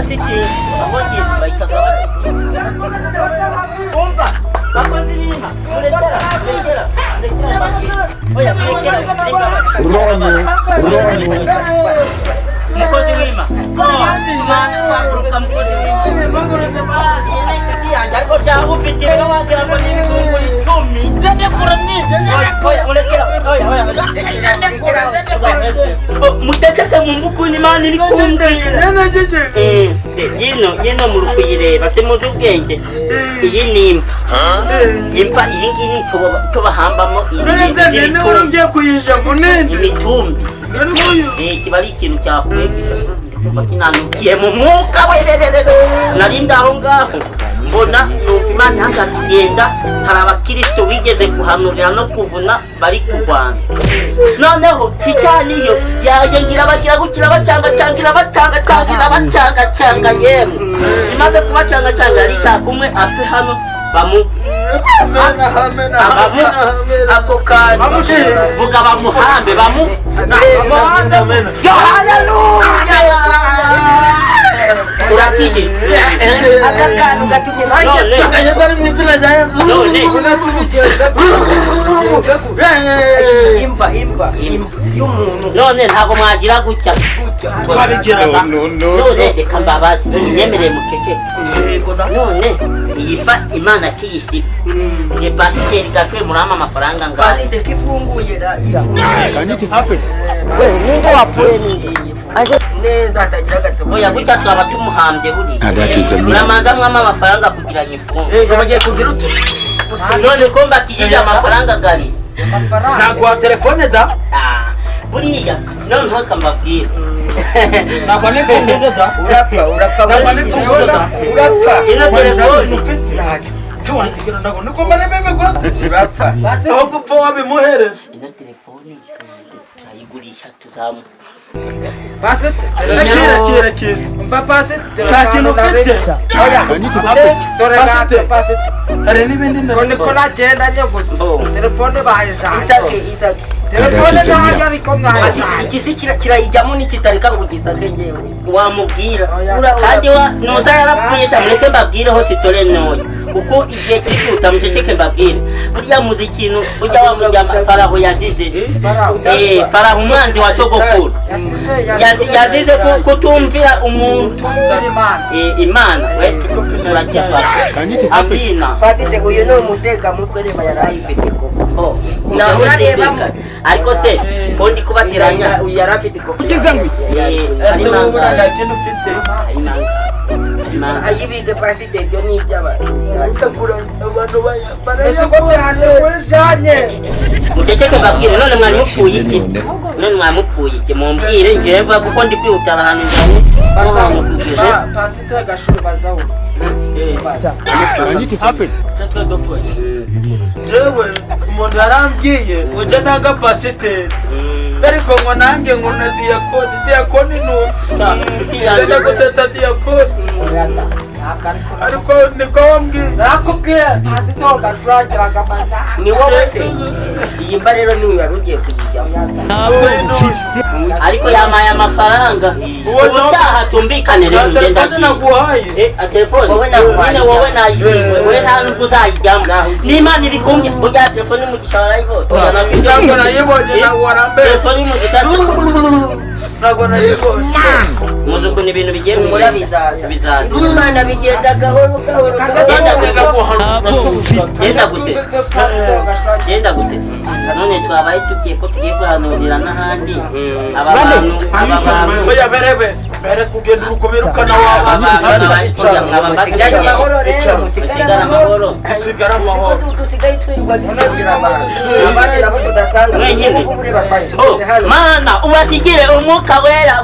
Shitingi abongeye bahitaga bashitingi. Umva, bakozi b'Imana, murekera, murekera, murekera mbabwire. Oya, murekera, murekera. Mukozi w'Imana, Imana twaguruka, mukozi w'Imana. Inshuti yanjye, ariko byaba ufite ibiro wagira ngo ni ibitunguru 10. Oya, murekera, oya, oya. Muceceke mu mbukuni, Imana iri kumbwira. Yino muri kuyireba se muzi ubwenge? Iyi ni imva, imva iyi ngiyi ni icyo bahambamo None ugiye kuyija munini? Imitumbi. Kiba ari ikintu cyapfuye, kumva kinanukiye mu mwuka we. Nari ndaho ngaho, mbona numva Imana ihagaze, igenda hari abakirisito wigeze guhanurira no kuvuna bari kurwana. Noneho shitani yo yaje ngira bagira gukira, bacangacanga, irabacangacanga, irabacangacanga. Yemwe, imaze kubacangacanga, yari ishaka umwe apfe hano bamu abamu Ako kantu. Vuga bamuhambe, bamu. Yo, haleluya, urakijijwe. Aka kantu gatumye nanjye None Kageze mu izina rya Yesu. None Imva, imva, imva y'umuntu. None ntabwo mwagira gutya. Twabigeraga. None reka mbabaze, nyemereye mukeke. None iyi va Imana kiyisiga nge pasiteri Gashwe, murampa amafaranga ngahe? Kandi ko ifunguye ra, ifunguye. We, ninde wapfuye? Ninde aje? Neza, hatagira agatobo. Oya, gutya twaba tumuhambye buriya. Muramanza mwampa amafaranga kugira ngo ifunge. Yego, bagiye kugira ute? None ko mbakijije amafaranga gari? Ntabwo wa telefone da. Ah, buriya noneho akambabwira. Ntabwo n'imfunguzo da. Urapfa, urapfa. Ntabwo n'imfunguzo da. Urapfa. Ino telefone. Tuwandikira, ntabwo niko mareme imigozi. Urapfa. Aho gupfa wabimuhereje. Ino telefone turayigurisha, tuzamu Kira, kira, kira. Mva, pasiteri. Nta kintu ufite. Pasiteri, hari n'ibindi. Ngo niko nagendanye gusa, telefone bayijanye. Isake, isake. Telefone nayo, ariko mwayijanye. Ikisi kirayijyamo n'ikitareka ngo gisake ngewe. Wamubwira. Ura- Kandi wa nuza yarapfuye sha. Mureke mbabwireho sitore ntoya, kuko igihe kiri kwihuta. Muceceke mbabwire. Burya muzi ikintu burya wa mujyama Faraho yazize? Faraho, umwanzi wa sogokuru. Yasize Yazize kutumvira umuntu. Imana. Imana we murakiva, amina. Pasiteri, uyu ni umutekamutwe, reba yari ayifite koko. Bo, Nawe urarebamo. Ariko se ko ndi kubateranya? Uyu yari afite koko. Ese Harimo wowe nta angahe? kintu ufite? Harimo angahe? Harimo angahe? Ayibize, pasiteri, ibyo ni iby'abantu. Ese ko mihanje kuyijanye? Muceceke mbabwire. None mwari mupfuye iki? None mwari mupfuye iki? Mumbwire njyewe, kuko ndi kwihutira ahantu njyanye n'ahantu kugeze. Pasiteri Gashuri, bazaho. Twe dupfuye. Jewe umuntu yarambwiye ngo njye ntaga pasiteri, ariko ngo nanjye ngo na diyakoni, diyakoni ni Inshuti yanjye. njya gusetsa diyakoni, ariko niko wambwiye. Nakubwiye, pasiteri Gashuri agiraga amata. Ni wowe se iyi mva rero niwe wari ugiye kuyijyamo? Ariko yampaye amafaranga. Uwo Ubutaha tumvikane rero. Nta Ngenda telefone agiye. naguhaye. Telefone. Wowe naguhaye. Nyine wowe nayishimwe, wowe nta nubwo uzayijyamo n'Imana iri kumwe. Burya telefone y'umugisha warayibonye? Oya, Ntabwo nayibonye, ntabwo warambere. Telefone y'umugisha. Ntabwo nayibonye. Muzi ukuntu ibintu bigiye Humura, kugenda. bizaza. Bizaza. Imana bigenda gahoro gahoro. Genda. Gahoro. Gusetsa, genda gusetsa, genda gusetsa. None twabaye tugiye ko tugiye guhanurira n'ahandi aba bantu, aba bantu. Oya, berebe bere kugenda urukubirukana waba. Musigare amahoro rero, musigare. Musigare amahoro. Musigare amahoro. Dusigaye twirirwa dusasira abantu, abandi nabo tudasanga. Mwenyine. Ubu ureba Oh, twari hano. Mana, ubasigire umwuka wera,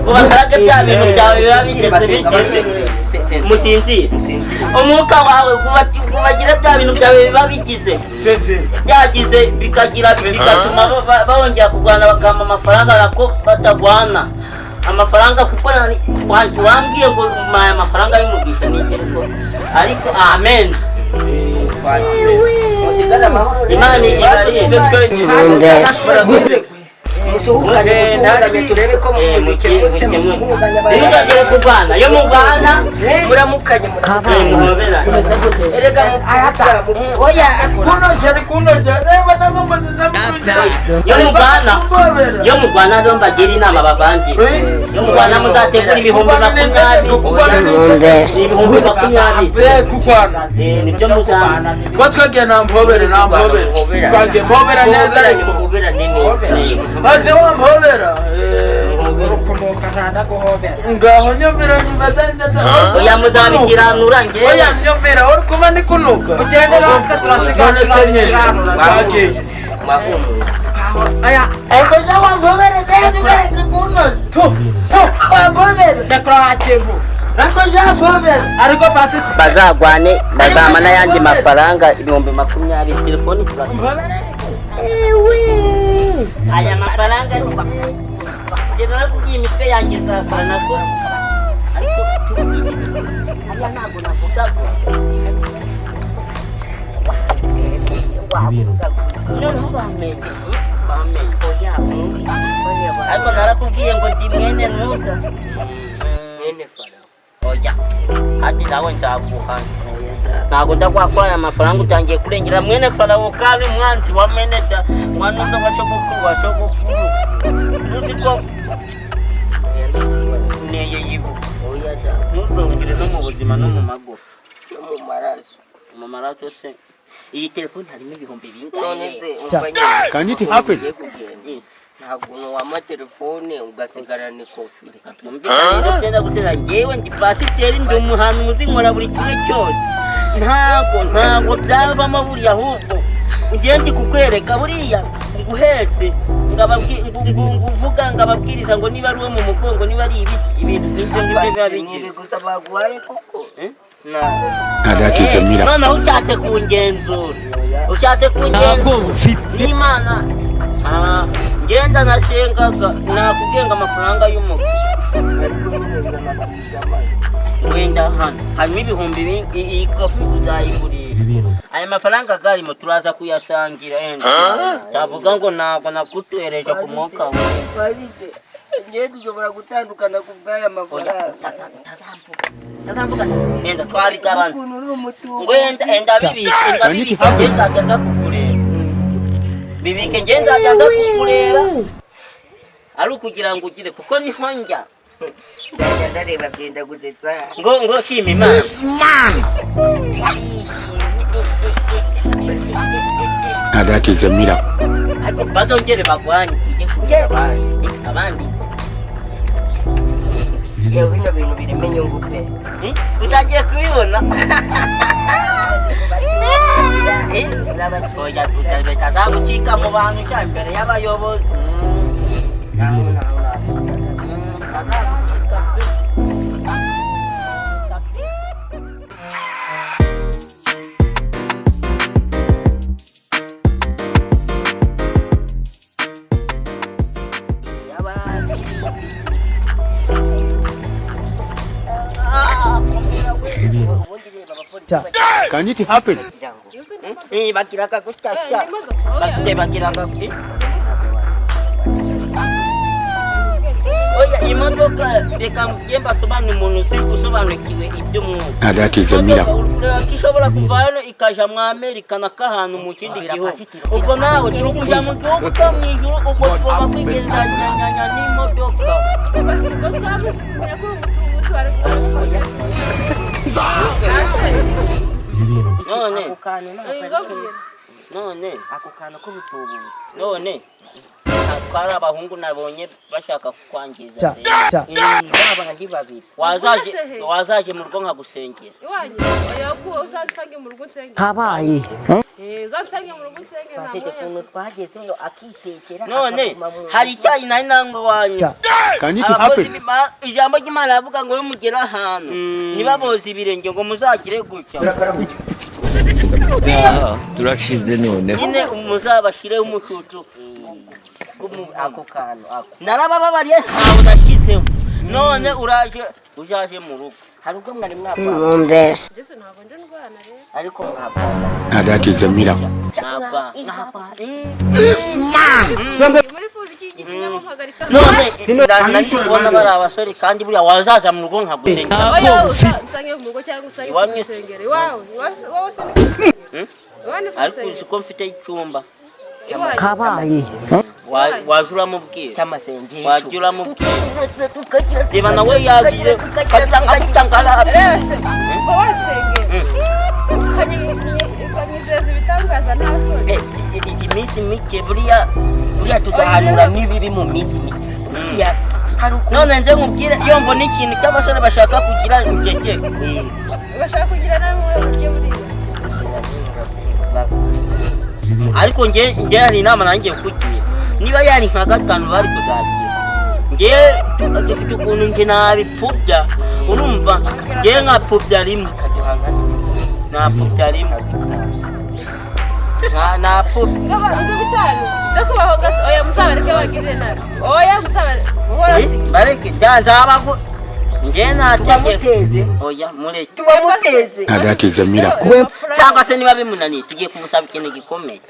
ubakarage bya bintu byawe biba bigeze bigeze. Musinzire, umwuka wawe ubagire bya bintu byawe biba bigize byagize, bikagira bigatuma bongera kurwana, bakampa amafaranga nako batagwana amafaranga, kuko wambwiye ngo umpaye amafaranga y'umugisha ni telefone. Ariko amen. Musigare amahoro rero. Imana ibarinde. Twenyine. Musuhuzanye, musuhuzanye, turebe ko mukemutse, musuhuzanye. Ntuzongere kurwana, iyo murwana muramukanye, muramukanye. Muhoberane. Erega mupfusa. Oya. Kunogera, kunogera, reba namumaze. Iyo murwana, iyo murwana rero mbagira inama bavandimwe, iyo murwana muzategura 20,000. 20,000. Kurwana. Nibyo muzana. Ko twagiye nta mpobere, nta mpobere, twagiye mpobera neza, ariko Muhoberane neza. maze wampobera. Urukunuka ntandaguhobera. Ngaho nyumvira, nyumva. Oya, muzabikiranura njyewe. Oya, nyumvira, uri kuba ndi kunuka. Ugende natwe turasigara. None se nyine twagiye. Aya. Ariko se wampobere neza ukareka kunoza? Tu tu wampobere. Ndakura wakintu. Ariko se wampobere, ariko pasite. Bazagwane, bazama n'ayandi mafaranga 20,000, telefoni Mpobere. Aya mafaranga ni njye narakubwiye, imitwe yanjye izakora nako, ariko hariya ntabwo navugaga. Noneho bamenye, bamenye, ariko narakubwiye ngo ndi mwene nuza, mwene Farawo. Oya, kandi nawe nzaguhana, ntabwo ndakwakora aya mafaranga utangiye kurengera mwene Farawo, kandi umwanzi wa mwene da mwanuza wa sogokuru wa sogokuru. Ntuzi ko neye yibu ntuzongere no mu buzima no mu magufa No mu maraso. Mu maraso se iyi telefone harimo ibihumbi None bingahe? se umva nyine. Can it happen? Ugiye kugenda, ntabwo wampa telefone ugasigarana ikofi. Reka twumvikane rero, byenda guteza. Njyewe ndi pasiteri, ndi umuhanuzi, nkora buri kimwe cyose. Ntabwo byavamo buriya, ahubwo ngiye ndi kukwereka buriya nguhetse nguvuga ngababwiriza ngo niba ari uwo mu mugongo, niba ari ibiki, ibintu nk'ibyo ngibyo biba Ni bigize. ibiguta baguhaye koko? Eh? Na That is a miracle. Noneho ushatse kungenzura, ushatse kungenzura n'Imana. Ah, ngenda nasengaga nakubwiye amafaranga y'umugwi. Ariko nyine ndanakubwira amazi. Wenda hano harimo iyi kofi uzayigurisha aya mafaranga garimo, turaza kuyasangira. Enda ndavuga ngo ntabwo nakutereje ku mwuka we. Faride, ngende ushobora gutandukana ku bw'aya Oya, mafaranga. Utazamvuga, utazamvuga, enda twabigabana. Ukuntu uri umutungo. Ngo enda, enda bibike, enda bibike, ngenda nzajya nza kukureba. Bibike, ngenda nzajya nza kukureba, ari ukugira ngo ugire kuko niho njya. Ndajya ndareba byenda gusetsa. Ngo shima Imana. That is a miracle. Ariko bazongere bagwanye, ujye kureba abandi, abandi. Yewe, bino bintu birimo inyungu pe. Eh, utagiye kubibona. Eh, oya, bitazagucika mu bantu cyangwa imbere y'abayobozi. Bitazagucika pe. Can it happen? Eh, bagiraga gutya sha. Bagite bagiraga. Eh? Oya, imodoka reka njye mbasobanurire, umuntu uzi usobanukiwe iby'umwuka. That is a miracle. Imodoka ishobora kuva hano ikaja mu Amerika na kahantu mu kindi gihugu. Ubwo nawe turi kuja mu gihugu cyo mu ijuru, ubwo tugomba kwigendanyanya n'imodoka. None Ako kantu ntabwo ari keza. None Ako kantu k'ubutubutse. None twari abahungu nabonye bashaka kukwangiza. Ba bandi babiri. Wazaje, wazaje mu rugo nkagusengera. Iwanyu? Oya, ko uzansange mu rugo nsenge. Habaye. Eh, uzansange mu rugo nsenge, nta Bafite mwanya. ukuntu twagezeyo akitekera. None akaguma mu hari icyayi nari nangwa iwanyu. Can it Abakozi happen? Ijambo ry'Imana ravuga ngo iyo mugera ahantu ntibaboze ibirenge ngo muzagire gutya. Turashize none. Nyine muzabashireho umucucu. Ako kantu ako. Narabababariye, ntawe nashyizeho. None uraje, ujaje mu rugo. Hari ubwo mwari mwapana? Njye ntabwo ndi ndwana rero. Ariko mwapana? That is a miracle. Napa. Muri fuzi iki? Watumye mumpagarika. None nari kubona bari abasore kandi buriya wazaza mu rugo nkagusengera. Oya, usange mu rugo cyangwa usange ku Iwanyu se- rusengero. Iwawe, wowe se ni ku rusengero. Iwawe ni ku Ariko uzi rusengero. ko mfite icyumba. Iwanyu. Kabaye. Waje uramubwira. Cy'amasengesho. Wajya uramubwira. Reba nawe yagiye nkagutangara. Rero se, uba wansengera. Ukanyizeza ibitangaza nta soni. Iminsi mike buriya Buriya tuzahanura n'ibibi mu minsi mike. Buriya hari ukuntu none nje nkubwire iyo mbona ikintu cy'abasore bashaka kugira njyeke. Bashaka kugira nabi wowe buryo buriya. Ariko nge nge hari inama nanjye kugira niba yari nka gatanu bari kuzagira nge dufite ukuntu nge nabipfubya urumva nge nkapfubya rimwe napfubya rimwe napfubya Ngo bitanu byo kubaho gasi. Oya, muzabareke bagirire nabi. Oya, muzabareke. Uhora Bareke nzabagu nge nategeka. Tubamuteze. Oya mureke. Tubamuteze. Now that is a miracle. Cyangwa se niba bimunaniye tugiye kumusaba ikintu gikomeye.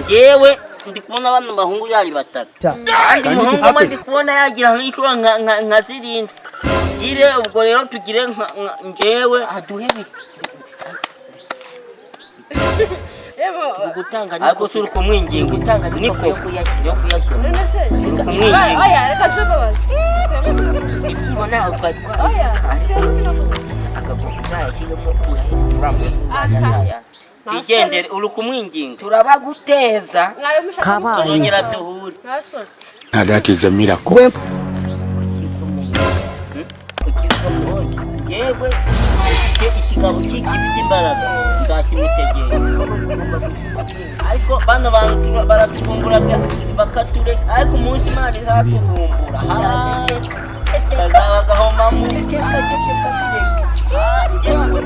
Njyewe ndi kubona bano bahungu yari batatu kandi umuhungu umwe ndi kubona yagira nk'inshuro nka zirindwi. Gire ubwo rero tugire njyewe aduhe Yebo. gutanga. Ariko si uri kumwinginga gutanga niko niko yo kuyashyira. None se. Kumwinginga. Oya, reka nshobora. Ibona Oya, akagufi uzayashyiremo urahita. Twigendere uri kumwinginga. Turabaguteza. Mwayo mushaka. Kabaye. Tuzongera duhure. Nta soni. Now that is a miracle. Yewe mfite ikigabo gifite imbaraga nzakimutegera ariko bano bantu baratuvumbura bakatureka ariko umunsi Imana izatuvumbura bazaba gahomamo. Yewe.